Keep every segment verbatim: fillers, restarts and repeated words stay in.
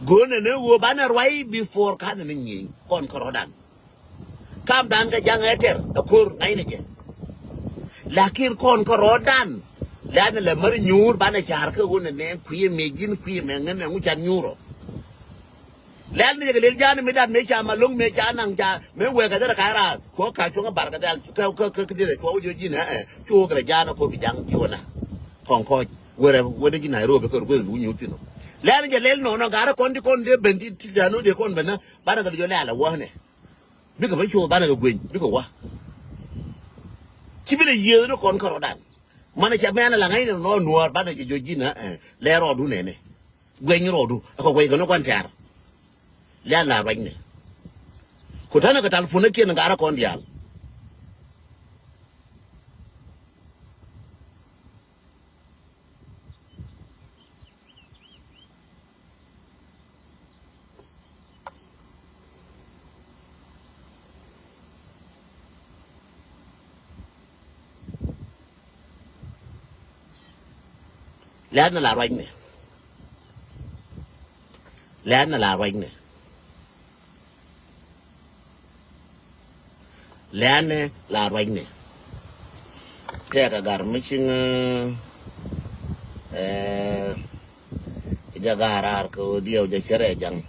Go̱o̱nɛ ni ɣöö banɛ ruac before kanɛ ni nyieny kɔn kärɔ̱dan. Kamdan kɛ ja̱ŋ ɛ tɛr ɛ ko̱r ŋa̱cnɛ jɛ. Lakin kɔn kärɔ̱dan lɛ̈nɛ lɛ mär nyuur banɛ ca̱r kä ɣöö nɛ nɛ kui̱ mɛ ji̱n kui̱ mɛ ŋän ɛ ŋu can nyuur ɔ. Lɛl ni jɛ kɛ lel ja̱a̱n mi dat mëë ca ma lo̱ŋ mëë ca naŋ ca mëë wek kɛ dhɛrɛ ka̱c raar cuɔ ka̱c cuɔ kä bar kɛ dhɛl kä kä kä dhɛrɛ cuɔ wä ji̱ ji̱n ɛ ɛ cuɔ wä kɛ rɛ ja̱a̱n ɛ kopi ja̱ŋ ji̱ wä na. Kɔn kɔc wɛrɛ wä dee ji̱ Nairobi kɛ rɛ gueth lu nyuth thin ɔ. Lɛl ni jɛ lel nɔnɔ garɛ kɔn ti kɔn dee ben ti ti dan wä dee kɔn ben na banɛ kɛ lɛ jɔ lɛl ɛ wä nɛ. Bikɛ bä cuɔ banɛ kɛ gueny bikɛ wä. Ci bi lɛ yiëëth ni kɔn kärɔ̱dan. Manɛ cɛ mɛn ala ŋa̱cnɛ nɔ nuɔɔr banɛ jɛ jɔ ji̱n ɛ lɛ rɔɔdu nɛnɛ. Gueny rɔɔdu ɛ kɔ gueny kɛ ni kuan tɛ̈r. Lian la ruacnɛ. Ku ta̱nɛ kɛ talpun ɛ kiɛn ŋa̱rä kɔn diaal. Lɛ̈ɛ̈n la ruacnɛ. Lɛ̈ɛ̈n la ruacnɛ. Lɛ̈ɛ̈n la ruacnɛ. Tɛkɛ gar mi ciŋ, eh, jɛ ga̱a̱ raar kɛ ɣöö diɛw jɛ cɛ rɛɛ jaŋ.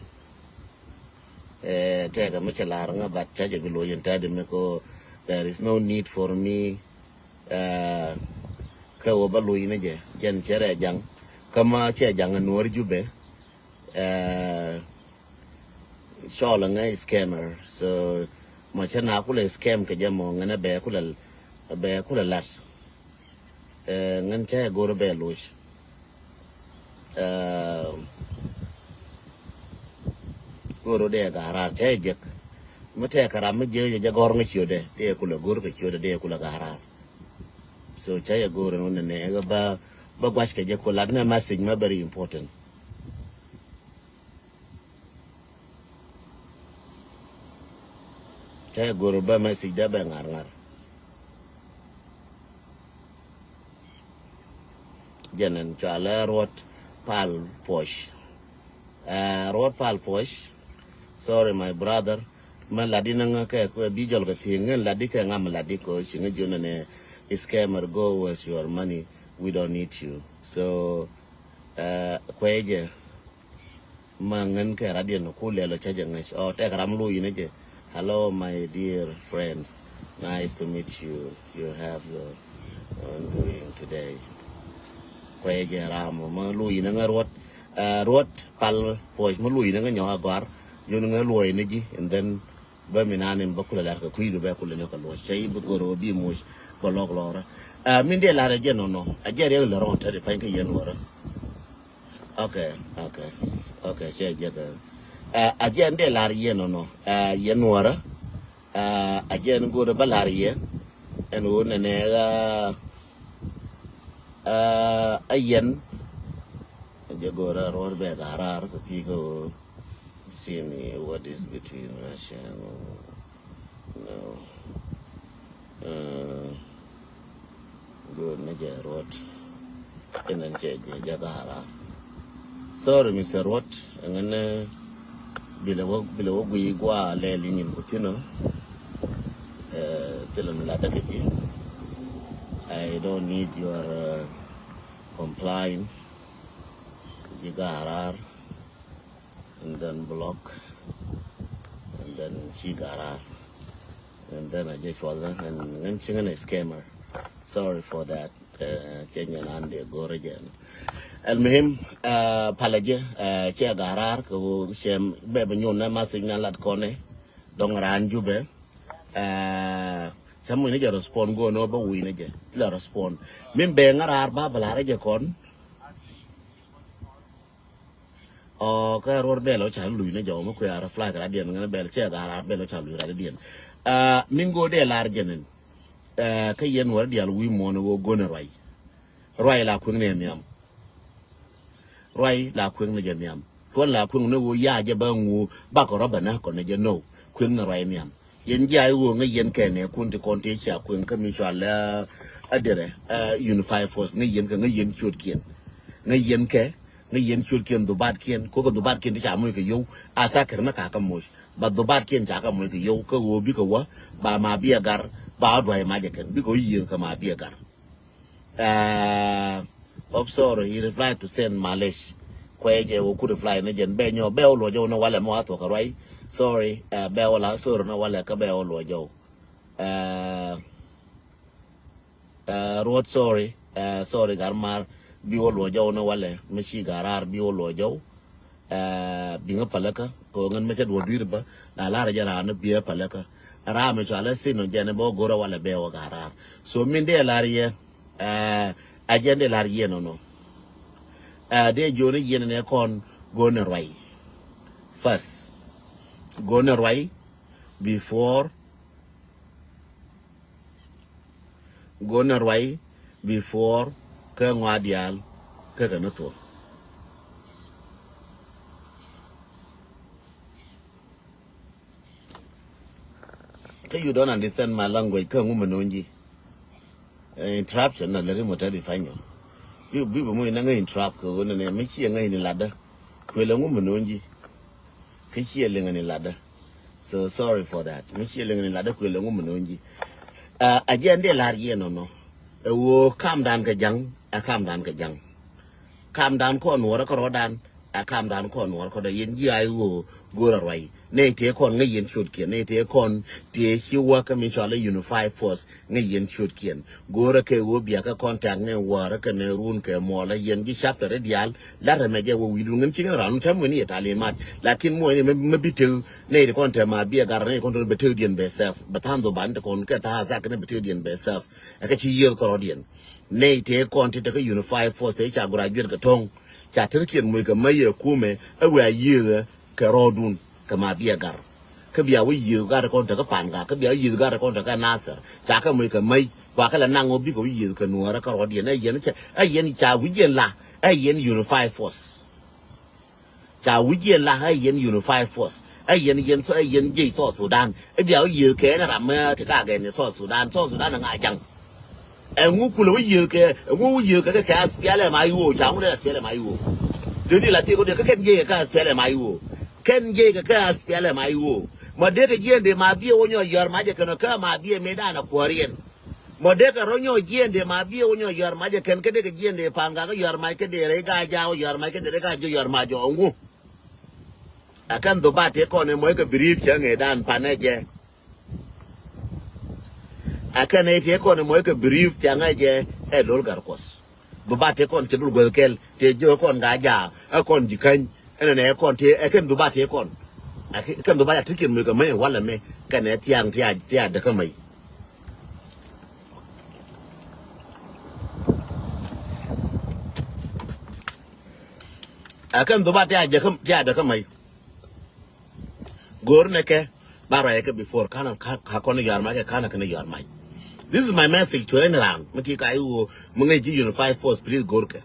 Eh, tɛkɛ mi cɛ lar ŋä, but ca jɛ bi loc in tɛt mi ko, there is no need for me, eh, kɛ wä bä loc ni jɛ, jɛn cɛ rɛ jaŋ. Kä ma cɛ jaŋ in Nuɔr Jubɛ, eh, cɔl ŋä scammer. So ma cɛ na kulɛ scam kɛ jɛ mɔ ŋänɛ bɛ kulɛ, bɛ kulɛ lat. Eh, ŋän cä yɛ go̱r bɛ loc. Eh, go̱r dee ga̱ra̱r cä yɛ jek. Mi tɛk kɛ ram mi jiɛk jɛ jɛ gɔ̱r ŋä ciötdɛ dee kulɛ go̱r kɛ ciötdɛ dee kulɛ ga̱ra̱r. So cä yɛ go̱r ɛn wä nɛnɛ ɛ bä, bä gua̱c kɛ jɛ ku lat nɛ message mɛ very important. Cä yɛ go̱r bä message dee bɛ ŋa̱r ŋa̱r. Jɛn ɛn cɔalɛ Ruɔt Pal Puɔc. Eh, Ruɔt Pal Puɔc. Sorry, my brother. Mɛ latdi ni ŋä kɛ, kɛ bi jɔl kɛ thiee ŋä latdi kɛ ŋa mɛ latdi kɛ ci ŋä jiön ni scammer, go with your money. We don't need you. So, eh, kuɛ jɛ. Ma ŋän kɛ radian ku lɛl ɔ cä jɛ ŋäc. Ɔ tɛk ram lu yinɛ jɛ. Hello, my dear friends. Nice to meet you. You have your own doing today. Kuɛ jɛ ram ma lu yinɛ ŋä Ruɔt. Eh, Ruɔt Pal Puɔc ma lu yinɛ ŋä nyɔk a gɔar. Yun ŋä luɔy ni ji̱, and then bä mi nani bä kulɛ lar kɛ kui̱du bɛ kulɛ nyɔk a luɔc. Cɛ i̱ bi goro bi muc bä lɔk lɔrä. Eh, min dee lar a jɛ nɔnɔ. A jɛ riɛk lɛ rɔn tɛt i̱ pany kä yɛn wärä. Okay, okay, okay, cɛ jɛ kɛ. Eh, a jɛ ɛn dee lar yɛn nɔnɔ. Eh, yɛn wärä. Eh, a jɛ ɛn go̱o̱rä bä lar yɛ. Ɛn ɣöö nɛnɛ ɣä, eh, a yɛn. A jɛ go̱o̱rä ruɔ̱r bɛ ga̱ra̱r kɛ pi̱i̱ kɛ ɣöö. Sini, what is between Russia and, no. Uh, good, ni jɛ Ruɔt. Inɛn cɛ jɛ jɛ ga̱ra̱r. Sorry, Mister Ruɔt. Ɛŋɛn, eh, bilɛ wä, bilɛ wä gui gua lɛl inyin kuthinɔ. Eh, thilɛ mi ladä kɛ ji̱. I don't need your, uh, complying. Ji̱ ga̱ra̱r. And then block, and then ci ga̱ra̱r, and then a jɛ cuɔth, and then ci ŋän a scammer. Sorry for that. Eh, cɛ nyɛ nan dee go̱rä jɛ. Al muhim, eh, palä jɛ, eh, cɛ ga̱ra̱r kɛ ɣöö cɛ bɛ bɛ nyun nɛ ma signal lat kɔnɛ. Dɔŋ raan Jubɛ. Eh, cä muc ni jɛ respond go̱o̱n ɣöö bä wi̱i̱ ni jɛ. Ti la respond. Min bɛ ŋä raar ba bɛ la̱rä jɛ kɔn. Ɔ, kä ruɔr bɛl ɔ ca luc ni jɔw mi kuɛ a reply kɛ radiɛn ŋän bɛl cɛ ga̱r ar bɛl ɔ ca luc radiɛn. Ah, min go̱o̱r dee lar jɛn in. Eh, kä yɛn wär dial wi̱i̱ muɔ̱ɔ̱n ɣöö go̱n ruay. Ruay la kueŋ ni nhiam. Ruay la kueŋ ni jɛ nhiam. Kuɔn la kueŋ ni ɣöö ya jɛ ba ŋu bakɔ rɔ bɛ na kɔn ni jɛ no. Kueŋ ni ruay nhiam. Yɛn jiay ɣöö ŋä yɛn kɛ nɛ kun ti kɔn ti ca kueŋ kä mi cɔal, eh, a derɛ, eh, Unified Force ŋä yɛn kɛ ŋä yɛn ciötkiɛn. Ŋä yɛn kɛ Ni yɛn ciötkiɛn dhubatkiɛn, kɛ ɣöö kɛ dhubatkiɛn ti ca moc kɛ yio̱w, a thakir ni ka kɛ moc. Ba dhubatkiɛn ca kɛ moc kɛ yio̱w, kɛ ɣöö bikɛ wä, ba Mabiɛ Gar, ba wä duay macɛ kɛn, bikɛ wä yiëëth kɛ Mabiɛ Gar. Uh, oh, sorry, he replied to send malish. Kuɛ jɛ wä ku reply ni jɛn, bɛ nyɔ, bɛ wä luɔcɛ wä ni walɛ mɔ a thuɔk kɛ ruay. Sorry, uh, bɛ wä la, sorry ni walɛ, kä bɛ wä luɔcɛ wä. Uh, Uh, Ruɔt, sorry. Uh, sorry, Gar Mar. Bi wä luɔcɛ wä ni walɛ. Mi ci Gar Raar bi wä luɔcɛ wä. Uh, bi ŋä pälä kä. Kɛ ɣöö ŋän mi cä duɔ̱ɔ̱r dui̱r bä. La lar jɛ raan ni bi ɛ pälä kä. Ram mi cɔalɛ Thin ɔ jɛn bä go̱rä walɛ bɛ wä Gar Raar. So min dee lar yɛ. Uh, a jɛn dee lar yɛ nɔnɔ. Uh, dee jiɔni yɛn ni kɔn go̱o̱nɛ ruay. First. Go̱o̱nɛ ruay. Before Go̱o̱nɛ ruay before kä ŋɔa diaal kä kɛ ni thuɔ̱k. Kä you don't understand my language, kä ŋu mi no̱o̱ŋ ji̱. Eh, interruption na lɛri mɔ tɛt ifa̱nyɔ. Bi, bi, bi mu inɛ ŋä interrupt kɛ ɣöö nɛ mi ciɛ ŋä ini latdä. Kuël ɛŋu mi no̱o̱ŋ ji̱. Kä ciɛ liŋɛ ni latdä. So sorry for that. Mi ciɛ liŋɛ ni latdä kuël ɛŋu mi no̱o̱ŋ ji̱. Uh, a jɛn dee lar yɛ nɔnɔ. Ɛ ɣöö kamdan kɛ ja̱ŋ, ɛ kamdan kɛ ja̱ŋ. Kamdan kɔn nuɔrä kärɔɔdan, ɛ kamdan kɔn nuɔrä kärɔɔdan. Yɛn ji̱ a i̱ ɣöö go̱o̱rä ruay. Nɛy tëë kɔn ŋäc yɛn ciötkiɛn. Nɛy tëë kɔn tëë ci wä kä mi cɔalɛ Unified Force ŋäc yɛn ciötkiɛn. Go̱o̱rä kɛ ɣöö bia kä contact ni wäärä kɛnɛ run kɛ muɔlä yɛn ji̱ chapter i̱ diaal. La̱t rɛmɛ jɛ wä wi̱i̱dun ŋän ci ŋän ran cä mueni yɛ talimat. Lakin mueni mɛ, mɛ bi tëë nɛy ti kɔn te Mabiɛ Gar nɛy ti kɔn te bi tëëdiɛn bɛ safe. Bɛ tha̱a̱ŋ dhobani ti kɔn kɛ tha̱a̱ŋ a thak kɛnɛ bi tëëdiɛn bɛ safe. Ɛ kɛ ci yiëëth kärɔɔdiɛn. Nɛy tëë kɔn ti te kä Unified Force te ca graduate kɛ to̱ŋ. Ca tetkiɛn moc kɛ mäc yɛ kumɛ ɛ wiaa yiëëthä kɛ rɔɔdun kɛ Mabiɛ Gar. Kä bia wä yiëëth gat kɔn tekä Pangak, kä bia wä yiëëth gat kɔn tekä Nasir. Ca kɛ moc kɛ mäc, kua kɛ lɛ naŋ wä bikɛ wä yiëëth kɛ nuäärä kärɔɔdiɛn. Ɛ yɛn ca, ɛ yɛn ca wi̱c yɛn la, ɛ yɛn Unified Force. Ca wi̱c yɛn la, ɛ yɛn Unified Force. Ɛ yɛn, yɛn, ɛ yɛn jiec South Sudan. Ɛ bia wä yiëëth kɛ ɛn ram mɛ ti ka gɛn ni South Sudan. South Sudan ɛ ŋa ja̱ŋ. Ɛŋu kulɛ wä yiëëth kɛ, ɛŋu wä yiëëth kɛ kɛ, kɛ SPLM IO, ca ŋu dee SPLM IO. Dee ni la thiek wä dee kä kɛn jiɛc kɛ kä SPLM IO. Kɛn jiɛc kɛ kä SPLM IO. Mɔ dee kɛ jiɛn dee Mabiɛ wä nyɔ yɔr macɛ kɛn kä Mabiɛ mëëdan a kuäär yɛn. Mɔ dee kɛ rɔ nyɔ jiɛn dee Mabiɛ wä nyɔ yɔr macɛ kɛn kä dee kɛ jiɛn dee Pangak yɔr mac kä dee rɛy Gajaw yɔr mac kä dee rɛy Gajaw yɔr mac ɔ ŋu. Ɛ kɛn dhubat tëë kɔn ɛ mɔc kɛ brief cä ŋëëdan panɛ jɛ. Ɛ kɛn ɛ tëë kɔn ɛ mɔc kɛ brief cä ŋɛ jɛ ɛ Lol Gatkuɔth. Dhubat tëë kɔn cɛ dul guäth kɛl tëë jiök kɔn Gajaw ɛ kɔn ji̱ käny. Ɛn ɛn ɛ kɔn tëë ɛ kɛn dhubat tëë kɔn. Ɛ kɛn dhubat a tikiɛn mɔc kɛ mäc walɛ mɛ kɛn ɛ thiaŋ tëë a, tëë a däkä mäc. Ɛ kɛn dhubat tëë a jäkä, tëë a däkä mäc. Go̱o̱r nɛ kɛ ba ruac kɛ before kanɛ ka, ka kɔn yɔr mac kɛ kanɛ kɛn yɔr mac. This is my message to any round. Mi ti ka i̱ ɣöö mi ŋäc ji̱ Unified Force, please go̱o̱r kɛ.